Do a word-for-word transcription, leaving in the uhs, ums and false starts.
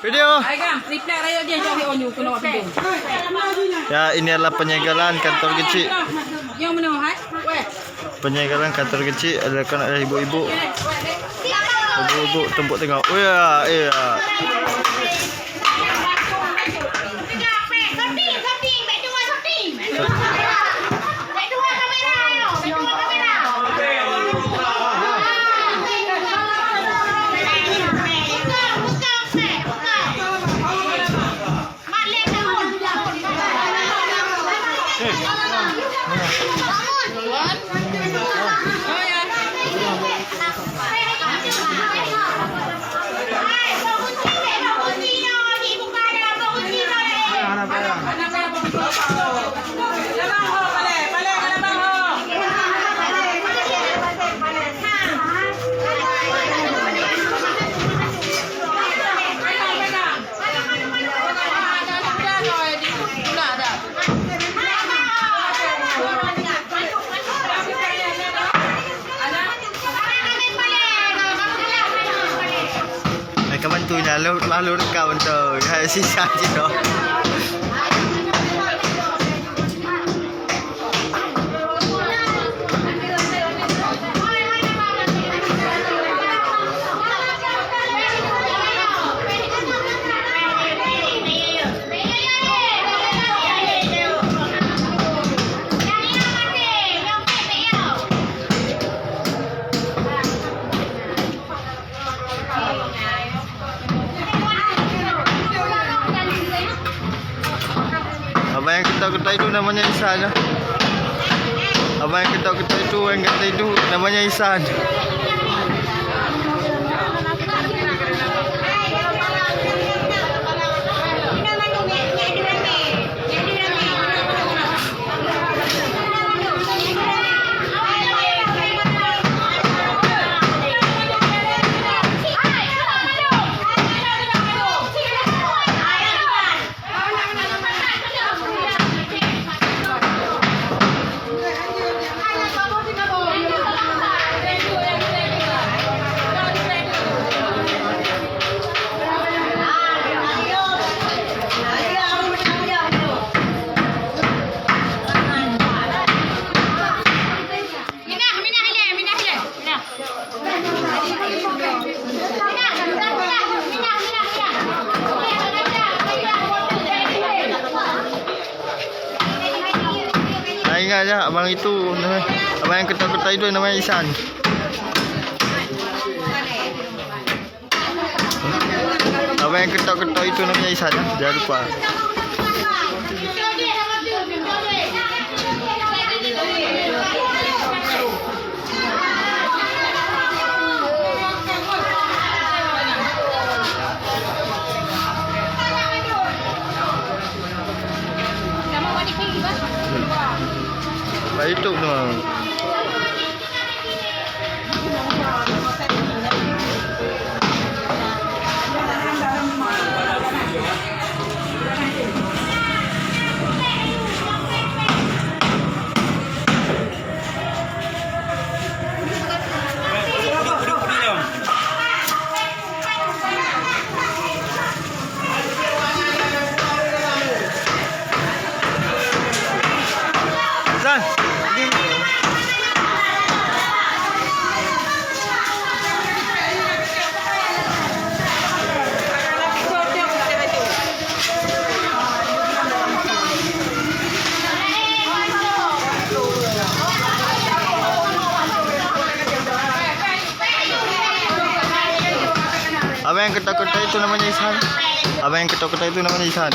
Video. Hai, Gam, triplek rayeuk jih, cok, oh, nyu, keunoe pintoe. Ya, ini adalah penyegelan kantor kecil. Nyang mana, hai? Weh. Penyegelan kantor kecil dilakukan oleh ibu-ibu. Ibu-ibu tumpuk tengok. Oh ya, iya. Hai, kawan tu, nyan lôn, lôn rekam tu. Hai, sisa cit tu. Abang yang ketok-ketok itu namanya Ihsan, ya. Abang yang ketok-ketok itu, yang kata itu namanya Ihsan. Minah, minah ilèe, minah ilèe. Minah. Minah, minah, minah, minah. Nah, ingat ya, abang itu, abang yang ketok-ketok itu namanya Ihsan. Abang yang ketok-ketok itu namanya Ihsan, ya? Jangan lupa. Pak YouTube tu. Abang yang ketok-ketok itu namanya Ihsan. Abang yang ketok-ketok itu namanya Ihsan.